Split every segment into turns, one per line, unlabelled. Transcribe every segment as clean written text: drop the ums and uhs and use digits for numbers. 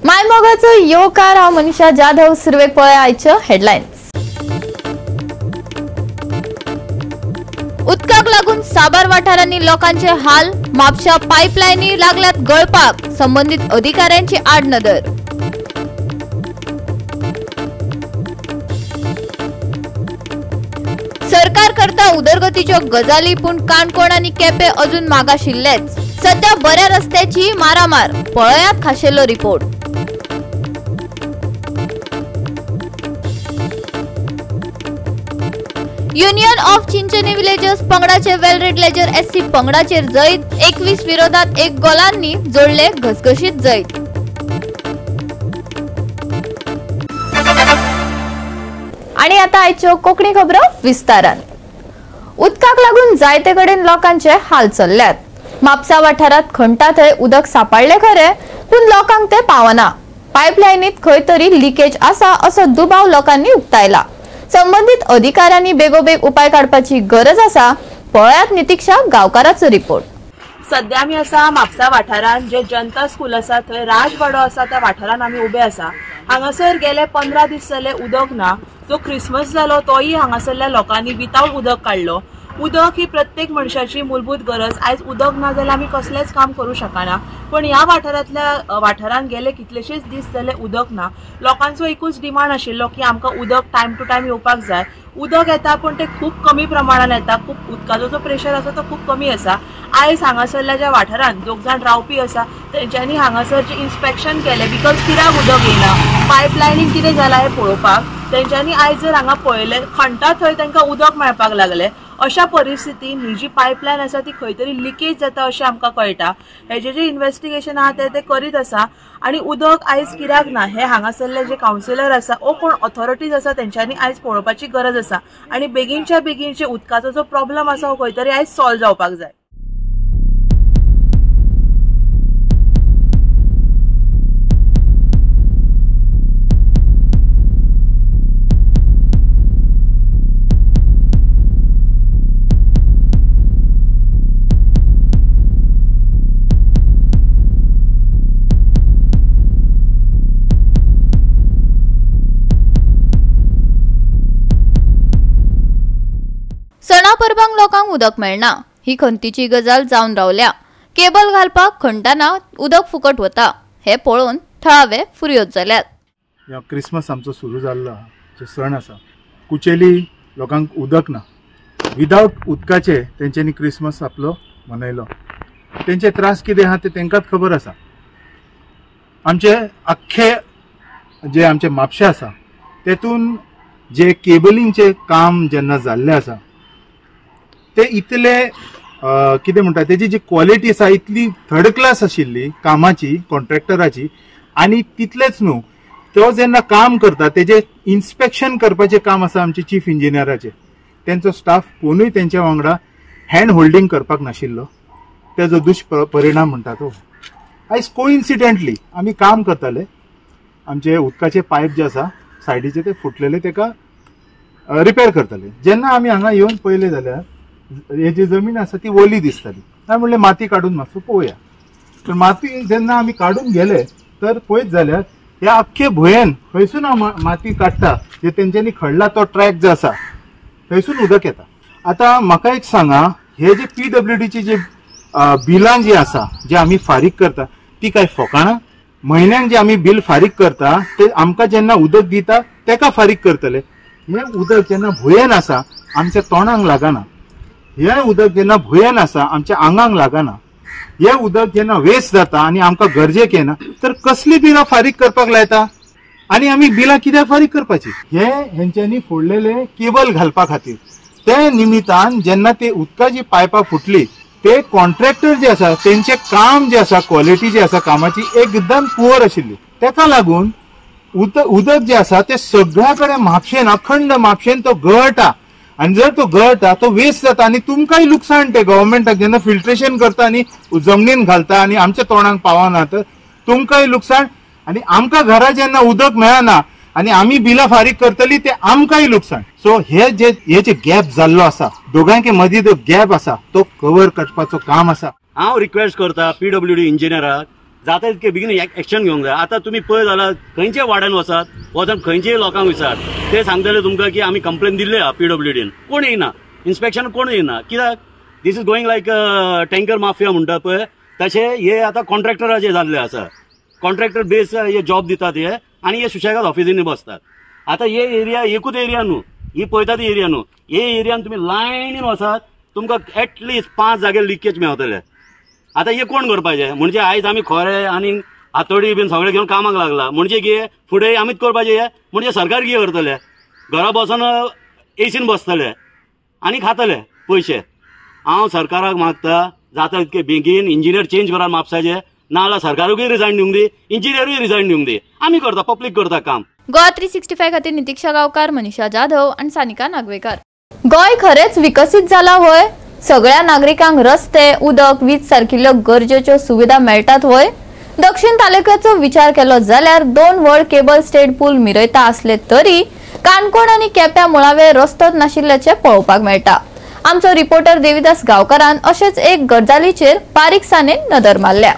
मायमोगाचो येवकार. हांव मनीषा जाधव. सुरवेक पळय आयच्यो हेडलायन्स. उदकाक लागून साबार वाठारांनी लोकांचे हाल. म्हापशा पायपलायनी लागल्यात गळपाक. संबंधित अधिकाऱ्यांची आडनदर. सरकार करता उदरगतीच्यो गजाली, पूण काणकोण आनी केपें अजून मागाशिल्लेच. सध्या बऱ्या रस्त्याची मारामार. पळयात खाशेलो report. Union of Chinchini villagers पंगडाचे वेलरेड लेजर एससी पंगडाचेर जैत. 21 विरोधात 1 गोलांनी जोडले घसघशीत जैत. आणि आता आयच्यो कोंकणी खबरो विस्तारान. उदकाक लागून जायते कडेन लोकांचे हाल चल्ल्यात. म्हापसा वाठारांत खणटा थंय उदक सापडले खरे, पूण लोकांक ते पावना. पायपलायनीत खंय तरी लिकेज आसा असो दुबाव लोकांनी उक्तायला. संबंधित अधिकाऱ्यांनी बेगोबेग उपाय काडपाची गरज आसा. पळयात नितिक्षा गांवकाराचो रिपोर्ट.
सध्या आमी आसा म्हापसा वाठारांत, जे जनता स्कूल आसा थंय राजवाडो आसा त्या वाठारांत आमी उबे आसा. हांगासर गेले 15 दीस जाले उदक ना. जो क्रिसमस जालो तोय हांगासरल्या लोकांनी विदाउट उदक काडलो. उदक ही प्रत्येक मनशाची मूलभूत गरज. आयज उदक ना जाल्यार आमी कसलेंच काम करूं शकना. पण ह्या वाठारांतल्या वाठारांत गेले कितलेशेच दीस जाले उदक ना. लोकांचो एकूच डिमांड आशिल्लो की आमकां उदक टायम टू टायम येवपाक जाय. उदक येता पूण ते खूब कमी प्रमाणान येता. खूब उदकाचो जो प्रेशर आसा तो खूब कमी आसा. आयज हांगासरल्या ज्या वाठारांत दोग जाण रावपी आसा तेंच्यांनी हांगासर जे इन्स्पेक्शन केलें, because कित्याक उदक येयना, पायपलायनीक कितें जालां हें पळोवपाक तेंच्यांनी आयज जर हांगा पळयलें, खणटा थंय तांकां उदक मेळपाक लागलें. अशा परिस्थितीन ही जी पायपलायन आसा ती खंय तरी लिकेज जाता अशें आमकां कळटा. हेजे जे इन्वेस्टिगेशन आहा ते करीत आसा. आनी उदक आयज कित्याक ना हे हांगासरले जे कावन्सिलर आसा ओ कोण ऑथॉरिटीज आसा तेंच्यांनी आयज पळोवपाची गरज आसा. आनी बेगीनच्या बेगीन जे उदकाचो जो प्रॉब्लम आसा हो खंय तरी आयज सॉल्व जावपाक जाय.
सणा परबांक लोकांक उदक मेळना ही खंतीची गजाल जावन रावल्या. केबल घालपाक खणटाना उदक फुकट वता हे पळोवन थळावे फुर्योज जाल्यात.
क्रिसमस आमचो सुरू जाल्लो जो सण आसा, कुचेली लोकांक उदक ना. विदाउट उदकाचे तेंच्यांनी क्रिसमस आपलो मनयलो. तेंचे त्रास कितें आहा ते तेंकांच खबर आसा. आमचे आख्खे जे आमचे म्हापशे आसा तेतून जे केबलिंगचे काम जेन्ना जाल्लें आसा ते इतले कितें म्हणटा तेजी जी क्वॉलिटी आसा इतली थर्ड क्लास आशिल्ली कामाची, कॉन्ट्रॅक्टराची. आनी तितलेच न्हू, तो जेन्ना काम करता तेजें इन्स्पेक्शन करपाचें काम आसा आमचे चीफ इंजिनियराचें. तेंचो स्टाफ कोणूय तेंच्या वांगडा हँड होल्डींग करपाक नाशिल्लो. तेजो दुश्परिणाम म्हणटा तो आयज कोइन्सिडेंटली आमी काम करताले, आमचे उदकाचे पायप जे आसा सायडीचे ते फुटलेले तेका रिपेर करताले. जेन्ना आमी हांगा येवन पळयलें जाल्यार हे जी जमीन आसा ती ओली दिसताली. हांवें म्हणलें माती काडून मातसो पळोवया. तर माती जेन्ना आमी काडून गेले तर पळयत जाल्यार ह्या आख्खे भुंयेन खंयसून माती काडटा जे तेंच्यांनी खडला तो ट्रॅक जो आसा थंयसून उदक येता. आतां म्हाका एक सांगा, हे जे PWDची जे बिलां जी आसा जे आमी फारीक करता ती काय फोकाणां? म्हयन्याक जे आमी बील फारीक करता ते आमकां जेन्ना उदक दिता तेका फारीक करतले. हें उदक जेन्ना भुंयेन आसा आमच्या तोंडाक लागना, हें उदक जेन्ना भुंयेन आसा आमच्या आंगाक लागना, हें उदक जेन्ना वेस्ट जाता आनी आमकां गरजेक येना तर कसली बिलां फारीक करपाक लायता? आनी आमी बिलां कित्याक फारीक करपाची? हे हेंच्यांनी फोडलेले केबल घालपा खातीर. ते निमितान जेन्ना ते उदकाची पायपां फुटली ते कॉन्ट्रॅक्टर जे आसा तेंचें काम जे आसा क्वॉलिटी जी आसा कामाची एकदम पुअर आशिल्ली. तेका लागून उदक जे आसा ते सगळ्या कडेन म्हापशेन, अखंड म्हापशेन तो गळटा. आनी जर तो गळटा तो वेस्ट जाता आनी तुमकांय लुकसाण. ते गव्हर्मेंटाक जेन्ना फिल्ट्रेशन करता आनी जमनीन घालता आनी आमच्या तोंडाक पावना तर तुमकांय लुकसाण. आनी आमकां घरा जेन्ना उदक मेळना आनी आमी बिलां फारीक करतली ते आमकांय लुकसाण. सो हे जे गॅप जाल्लो आसा दोगांयके मदीं जो गॅप आसा तो कवर करपाचो काम आसा.
हांव रिक्वेस्ट करता पीडब्ल्यूडी इंजिनियराक जाता तितके बेगीन एक्शन घेवंक जाय. आतां तुमी पळय जाल्यार खंयच्या वाड्यान वचात, वचून खंयचेय लोकांक विचार, ते सांगतले तुमकां की आमी कंप्लेन दिल्ले आहा पीडब्ल्यूडीन, कोण येयना, इन्स्पेक्शन कोण येयना. कित्याक this is going like tanker mafia म्हणटा पळय तशें हे आतां कॉन्ट्रॅक्टराचे जाल्ले आसा. कॉन्ट्रॅक्टर बेस हे जॉब दितात हे आनी हे सुशेगाद ऑफिसींनी बसतात. आतां हे एरिया एकूच एरिया न्हू, ही पळयता ती एरिया न्हू, हे एरियान तुमी लायनीन वचात तुमकां एटलिस्ट 5 जाग्यार लिकेज मेवतले. आतां हे कोण करपाचें म्हणजे आयज आमी खोरे आनी हातोडी बीन सगळें घेवन कामाक लागला म्हणजे कितें फुडें आमीच करपाचें, हे म्हणजे सरकार कितें करतले, घरा बसून एसीन बसतले आनी खातले पयशे. हांव सरकाराक मागता जाता तितके बेगीन इंजिनियर चेंज करात म्हापसाचे, नाजाल्यार सरकारूय रिजायन दिवंक दी, इंजिनियरूय रिजायन दिवंक दी. आमी करता, पब्लीक करता काम.
गोवा 365 खातीर नितीक्षा गांवकार, मनीषा जाधव आनी सानिका नागवेकर. गोंय खरेंच विकसीत जाला व्हय? सगळ्या नागरिकांक रस्ते, उदक, वीज सारकिल्ल्यो गरजेच्यो सुविधा मेळटात व्हय? दक्षिण तालुक्याचो विचार केलो जाल्यार 2 व्हड केबल स्टेट पूल मिरयता आसले तरी काणकोण आनी केप्यां मुळावे रस्तोच नाशिल्ल्याचें पळोवपाक मेळटा. आमचो रिपोर्टर देविदास गांवकारान अशेच एक गजालीचेर बारीकसाणेन नदर मारल्या.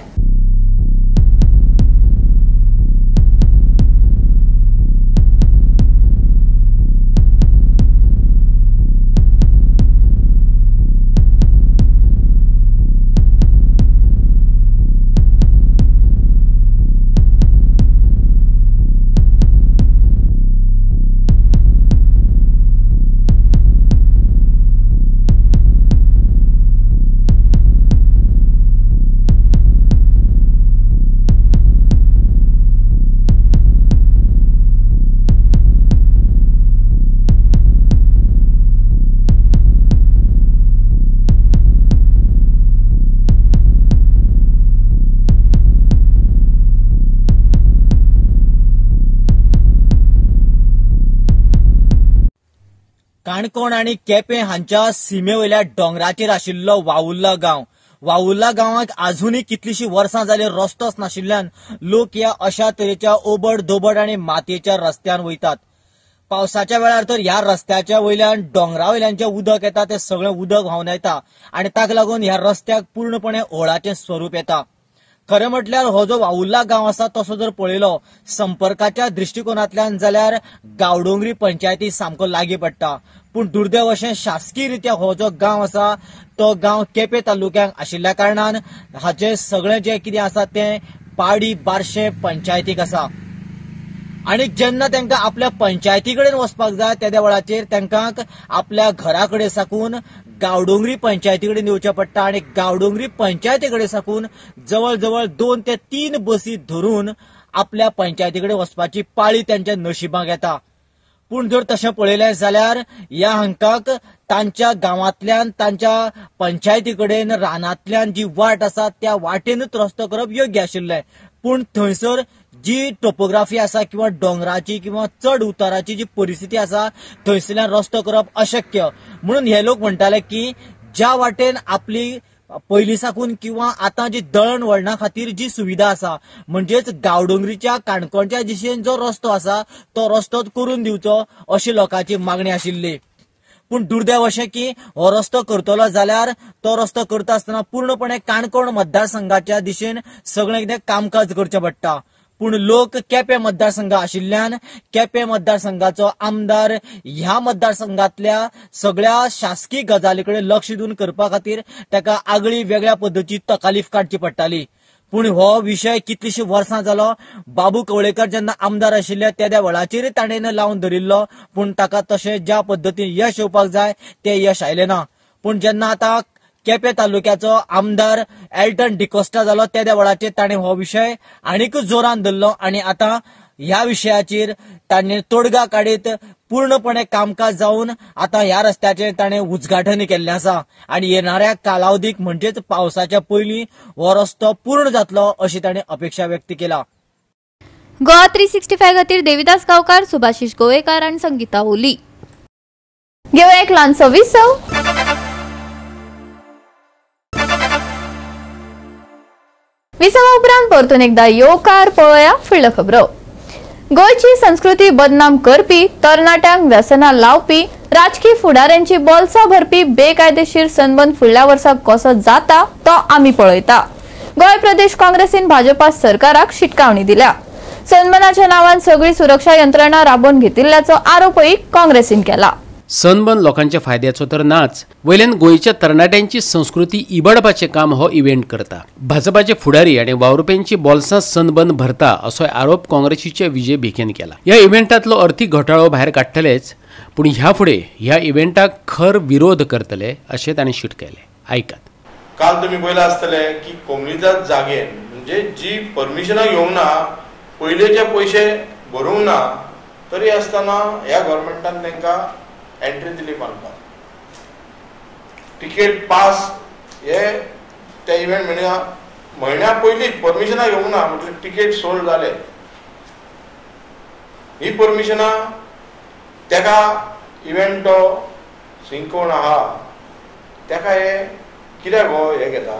काणकोण आनी केपें हांच्या सीमे वयल्या दोंगराचेर आशिल्लो वावुर्ला गांव. वावुर्ला गांवाक आजुनूय कितलीशीं वर्सां जाली रस्तोच नाशिल्ल्यान लोक ह्या अशा तरेच्या ओबड दोबड आनी मातयेच्या रस्त्यान वयतात. पावसाच्या वेळार तर ह्या रस्त्याच्या वयल्यान दोंगरा वयल्यान जें उदक येता तें सगळें उदक व्हांवन येता आनी ताका लागून ह्या रस्त्याक पूर्णपणे ओळाचें स्वरूप येता. खरें म्हटल्यार हो जो वावुर्ला गांव आसा तसो जर पळयलो संपर्काच्या दृश्टिकोनांतल्यान जाल्यार गांवडोंगरी पंचायती सामको लागीं पडटा, पूण दुर्दैव अशें शासकीय रित्या हो जो गांव आसा तो गांव केपें तालुक्याक आशिल्ल्या कारणान हाचें सगळें जें कितें आसा तें पाडी बारशें पंचायतीक आसा. आनी जेन्ना तांकां आपल्या पंचायती कडेन वचपाक जाय तेद्या वेळाचेर तांकां आपल्या घरा कडेन साकून गांवडोंगरी पंचायती कडेन येवचें पडटा आनी गांवडोंगरी पंचायती कडेन साकून जवळ जवळ 2 ते 3 बसी धरून आपल्या पंचायती कडेन वचपाची पाळी तांच्या नशिबाक येता. पूण जर तशें पळयलें जाल्यार ह्या हांकां तांच्या गांवांतल्यान तांच्या पंचायती कडेन रानांतल्यान जी वाट आसा त्या वाटेनूच रस्तो करप योग्य आशिल्लें, पूण थंयसर जी टोपोग्राफी आसा किंवा दोंगराची किंवा चड उताराची जी परिस्थिती आसा थंयसरल्यान रस्तो करप अशक्य. म्हणून हे लोक म्हणटाले की ज्या वाटेन आपली पयलीं साकून किंवा आतां जी दळण वळणा खातीर जी सुविधा आसा म्हणजेच गांवडोंगरीच्या काणकोणच्या दिशेन जो रस्तो आसा तो रस्तो करून दिवचो अशी लोकांची मागणी आशिल्ली. पूण दुर्दैव अशें की हो रस्तो करतलो जाल्यार तो रस्तो करता आसतना पूर्णपणे काणकोण मतदारसंघाच्या दिशेन सगळें कितें कामकाज करचें पडटा. पूण लोक केपें मतदारसंघ आशिल्ल्यान केपें मतदारसंघाचो आमदार ह्या मतदारसंघातल्या सगळ्या शासकीय गजाली कडेन लक्ष दिवन करपा खातीर ताका आगळी वेगळ्या पद्दतीची तकालीफ काडची पडटाली. पूण हो विशय कितलीशीं वर्सां जालो. बाबू कवळेकर जेन्ना आमदार आशिल्ले तेद्या वेळाचेर ताणें लावन धरिल्लो, पूण ताका तशें ज्या पद्दतीन यश येवपाक जाय तें यश आयलें ना. पूण जेन्ना आतां केपें तालुक्याचो आमदार एल्टन डिकोस्टा जालो तेद्या वेळाचेर ताणें हो विशय आनीकूच जोरान धरलो आनी आतां ह्या विशयाचेर ताणें तोडगा काडीत पूर्णपणे कामकाज जावन आतां ह्या रस्त्याचेर ताणें उद्घाटन केल्लें आसा आनी येणाऱ्या कालावधीक म्हणजेच पावसाच्या पयलीं हो रस्तो पूर्ण जातलो अशी ताणें अपेक्षा व्यक्त केला.
गोवा 365 खातीर देविदास गांवकार, सुभाषिश गोवेकार आनी संगीता ओली. घेवया एक ल्हानसो विसव. विसवा उपरांत परतून एकदा येवकार पळोवया फुडल्यो खबरो. गोंयची संस्कृती बदनाम करपी, तरणाट्यांक व्यसनां लावपी, राजकी फुडाऱ्यांची बोल्सां भरपी बेकायदेशीर संबंद फुडल्या वर्सा कसो जाता तो आमी पळयता. गोंय प्रदेश काँग्रेसीन भाजपा सरकाराक शिटकावणी दिल्या. सनबर्नाच्या नावान सगळी सुरक्षा यंत्रणा राबोवन घेतिल्ल्याचो आरोपय काँग्रेसीन केला.
सनबर्न लोकांच्या फायद्याचो तर नाच, वयल्यान गोंयच्या तरणाट्यांची संस्कृती इबाडपाचें काम हो इव्हेंट करता. भाजपाचे फुडारी आनी वावुरप्यांची बोल्सां सनबर्न भरता असो आरोप काँग्रेसीचे विजय भिकेन केला. ह्या इव्हेंटांतलो अर्थीक घोटाळो भायर काडटलेच, पूण ह्या फुडें ह्या इव्हेंटाक खर विरोध करतले अशें ताणें शिटकायलें. आयकात.
काल तुमी पळयलां आसतलें की कोमुनिदाद जागे म्हणजे जी परमिशनां घेवंक ना, पयलेचे पयशे भरूंक ना, तरी आसतना ह्या गव्हर्मेंटान तांकां एंट्री दिली बांदपाक. तिकेट पास हे त्या इव्हेंट म्हयन्या पयलीं परमिशनां घेवंक ना म्हटल्यार तिकेट सोल्ड जाले. ही परमिशनां तेका इव्हेंट तो सिंग कोण आहा तेका हे कित्याक हो हे घेता,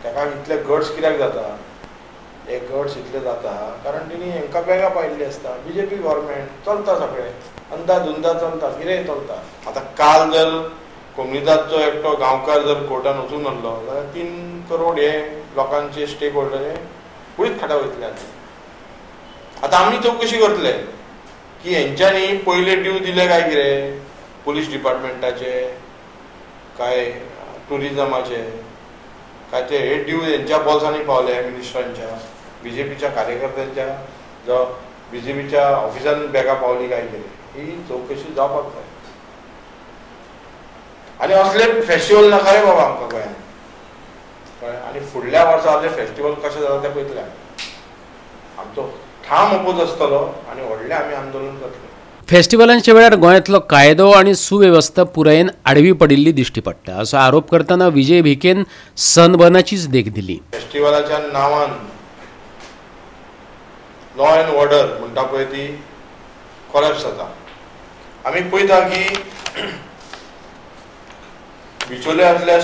तेका इतले गट्स कित्याक जाता, हे गट्स इतले जाता कारण तेणी हेंकां बॅगां पायिल्ली आसता. बीजेपी गव्हर्मेंट चलता सगळें अंदाधुंदा चलता, कितेंय चलता. आतां काल जर कोमुनिदादचो एकटो गांवकार जर कोर्टान वचूंक नासलो जाल्यार 3 करोड हे लोकांचे स्टेक होल्डर हे पुळीत खाटा वयतले. आतां आमी चवकशी करतले की हेंच्यांनी पयले ड्यू दिले काय कितें पुलीस डिपार्टमेंटाचे, काय टुरिजमाचे, काय ते हे ड्यू हेंच्या बोल्सांनी पावले मिनिस्टरांच्या, बीजेपीच्या कार्यकर्त्यांच्या, जावं बीजेपीच्या ऑफिसान बॅगां पावली काय कितें, ही चवकशी जावपाक जाय. आनी असले फेस्टिवल नाका रे बाबा आमकां गोंयांत, कळ्ळें? आनी फुडल्या वर्सा असले फेस्टिवल कशें जाता तें पळयतले. आमचो ठाम अपोज आसतलो आनी व्हडलें आमी आंदोलन करतले.
फेस्टिवलांच्या वेळार गोंयांतलो कायदो आनी सुवेवस्था पुरायेन आडवी पडिल्ली दिश्टी पडटा असो आरोप करतना विजय भिकेन सनबर्नाचीच देख दिली.
फेस्टिवलाच्या नांवान लॉ एन्ड ऑर्डर म्हणटा पळय ती कोलॅप्स जाता. आमी पळयता की बिचोले असल्या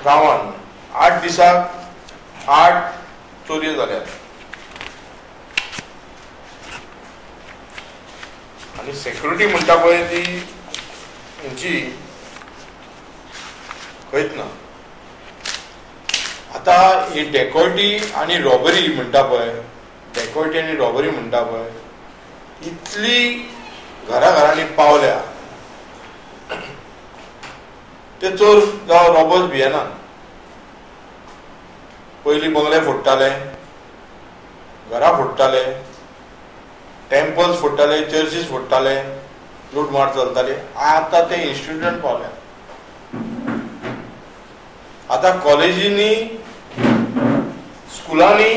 गांवान 8 दिसाक 8 चोरयो जाल्यात आनी सेक्युरिटी म्हणटा पळय ती हेंची खंयच ना. आतां ही डेकॉयटी आनी रॉबरी म्हणटा पळय, डेकॉयटी आनी रॉबरी म्हणटा पळय इतली घरा घरांनी पावल्या ते चोर जावं रॉबर्स भियेना. पयलीं बंगले फोडटाले, घरां फोडटाले, टेम्पल्स फोडटाले, चर्चीस फोडटाले, लूटमार चलताली. आतां ते इन्स्टिट्यूटान पावल्या. आतां कॉलेजींनी स्कुलांनी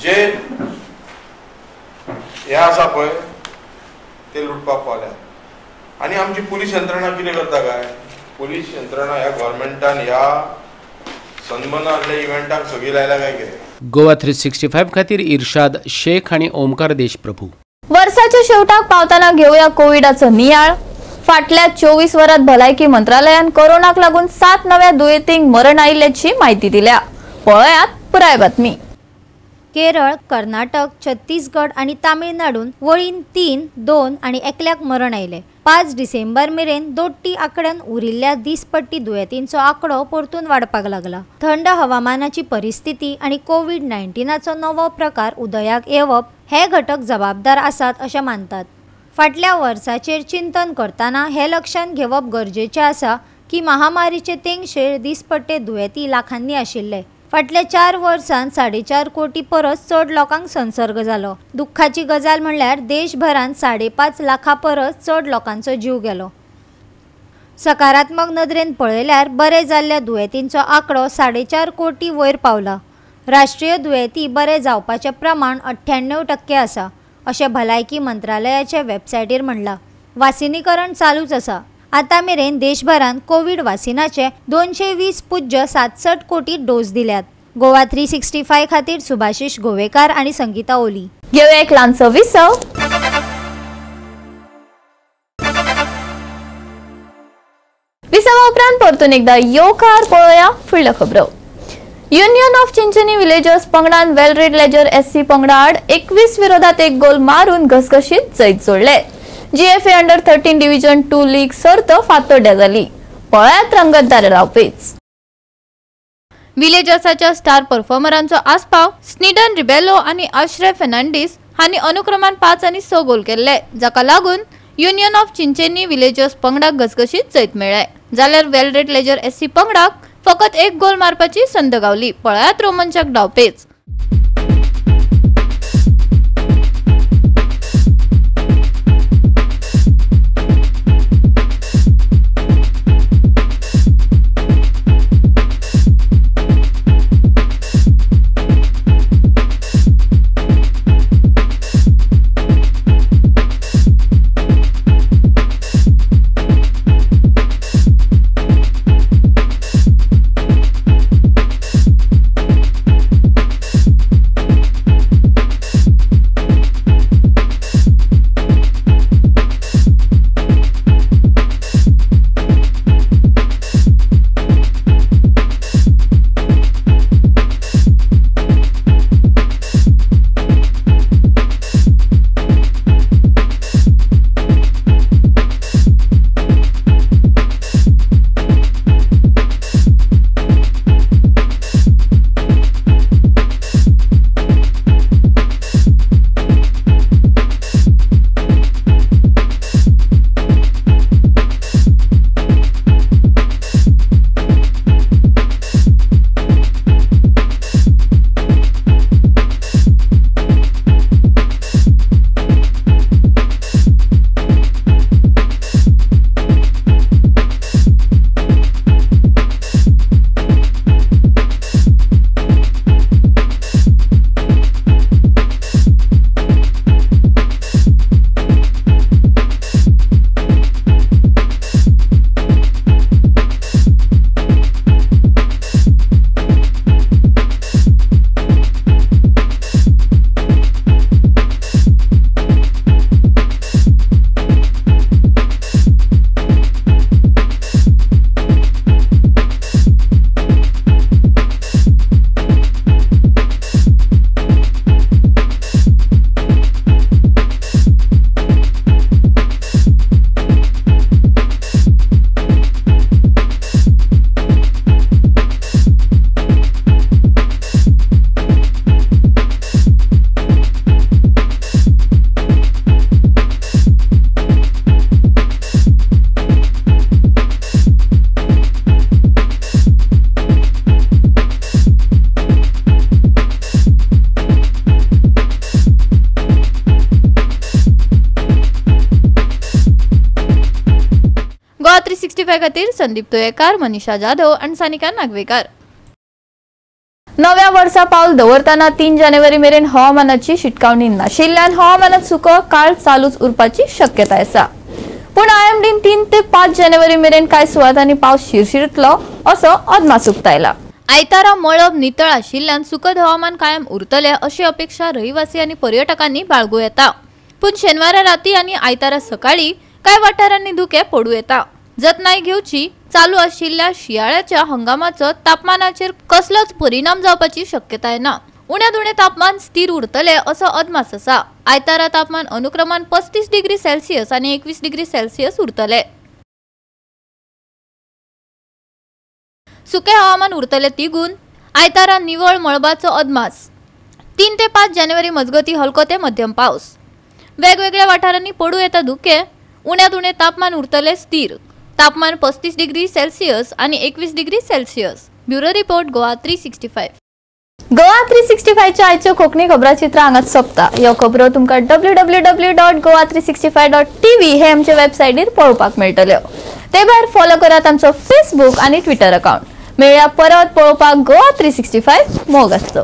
जे हे आसा पळय ते लुटपाक पावल्या. आनी आमची पुलीस यंत्रणा कितें करता काय? पुलीस यंत्रणा ह्या गव्हर्मेंटान ह्या सनबर्नातल्या इव्हेंटाक सगळी लायला काय कितें?
गोवा 365 खातीर इर्शाद शेख आनी ओमकार देशप्रभू.
वर्साच्या शेवटाक पावताना घेवया कोविडाचो नियाळ. फाटल्या 24 वरात भलायकी मंत्रालयान कोरोनाक लागून 7 नव्या दुयेंतींक मरण आयिल्ल्याची म्हायती दिल्या. पळयात पुराय बातमी.
केरळ, कर्नाटक, छत्तीसगड आनी तामिळनाडून वळीन 3, 2 आनी 1 मरण आयले. 5 डिसेंबर मेरेन दोट्टी आंकड्यान उरिल्ल्या दिसपट्टी दुयेंतींचो आंकडो परतून वाडपाक लागला. थंड हवामानाची परिस्थिती आनी कोवीड-19चो नवो प्रकार उदयाक येवप हे घटक जबाबदार आसात अशें मानतात. फाटल्या वर्साचेर चिंतन करतना हें लक्षांत घेवप गरजेचें आसा की महामारीचे तेंगशेर दिसपट्टे दुयेंती लाखांनी आशिल्ले. फाटल्या 4 वर्सांत 4.5 कोटी परस चड लोकांक संसर्ग जालो. दुख्खाची गजाल म्हणल्यार देशभरांत 5.5 लाखां परस चड लोकांचो जीव गेलो. सकारात्मक नदरेन पळयल्यार बरे जाल्ल्या दुयेंतींचो आंकडो 4.5 कोटी वयर पावला. राष्ट्रीय दुयेंती बरे जावपाचें प्रमाण 98% आसा अशें भलायकी मंत्रालयाचे वेबसायटीर म्हणलां. वासिनीकरण चालूच आसा. आतां मेरेन देशभरांत कोवीड वासिनाचे 220.67 कोटी डोस दिल्यात. गोवा 365 खातीर सुभाषिश गोवेकार आनी संगीता ओली.
घेवया एक ल्हानसो विसव. विसवा उपरांत परतून एकदा येवकार पळोवया फुडल्यो खबरो. युनियन ऑफ चिंचणी विलेजर्स पंगडान वेलरेड लेजर एससी पंगडा आड 21-1 गोल मारून घसघशीत जैत जोडले. जीएफए अंडर 13 डिव्हिजन 2 लीग सर्त फातोड्ड्या जाली. पळयात रंगतदार डावपेच. विलेजर्साच्या स्टार परफॉर्मरांचो आस्पाव स्निडन रिबेलो आनी आश्रय फेर्नांडीस हांणी अनुक्रमान 5 आनी 6 गोल केल्ले, जाका लागून युनियन ऑफ चिंचेनी विलेजर्स पंगडाक घसघशीत जैत मेळ्ळें. जाल्यार वेलरेट लेजर एससी पंगडाक फकत 1 गोल मारपाची संद गावली. पळयात रोमांचक डावपेच. गोवा 365 खातीर संदीप तुयेकार, मनीषा जाधव आनी सानिका नागवेकर. नव्या वर्सा पावल दवरतना 3 जानेवारी मेरेन हवामानाची शिटकावणी नाशिल्ल्यान हवामानात सुको काळ चालूच उरपाची शक्यताय आसा. पूण आयएमडीन 3 ते 5 जानेवारी मेरेन कांय सुवातांनी पावस शिरशिरतलो असो अदमास उक्तायला. आयतारा मळब नितळ आशिल्ल्यान सुकद हवामान कायम उरतले अशी अपेक्षा रहिवासी आनी पर्यटकांनी बाळगू येता. पूण शेनवारा राती आनी आयतारा सकाळी कांय वाठारांनी धुके पडूं येता. जतनाय घेवची. चालू आशिल्ल्या शियाळ्याच्या हंगामाचो तापमानाचेर कसलोच परिणाम जावपाची शक्यताय ना. उण्यांत उणें तापमान स्थिर उरतले असो अदमास आसा. आयतारा तापमान अनुक्रमान 35 डिग्री सेल्सियस आनी 21 डिग्री सेल्सियस उरतले. सुके हवामान उरतले तिगून आयतारा निवळ मळबाचो अदमास. 3 ते 5 जानेवारी मजगती हलको ते मध्यम पावस. वेगवेगळ्या वाठारांनी पडूं येता धुके. उण्यांत उणें तापमान उरतले स्थिर. तापमान 35 डिग्री सेल्सियस आनी 21 degree Celsius. Bureau report, Goa 365. Goa 365च्या आयच्यो कोंकणी खबराचित्र हांगाच सोंपता. ह्यो खबरो तुमकां www.goa365.tv हे आमचे वेबसायटीर पळोवपाक मेळटल्यो. ते भायर फॉलो करात आमचो फेसबूक आनी ट्विटर अकाउंट. मेळया परत पळोवपाक गोवा 365. मोग आसचो.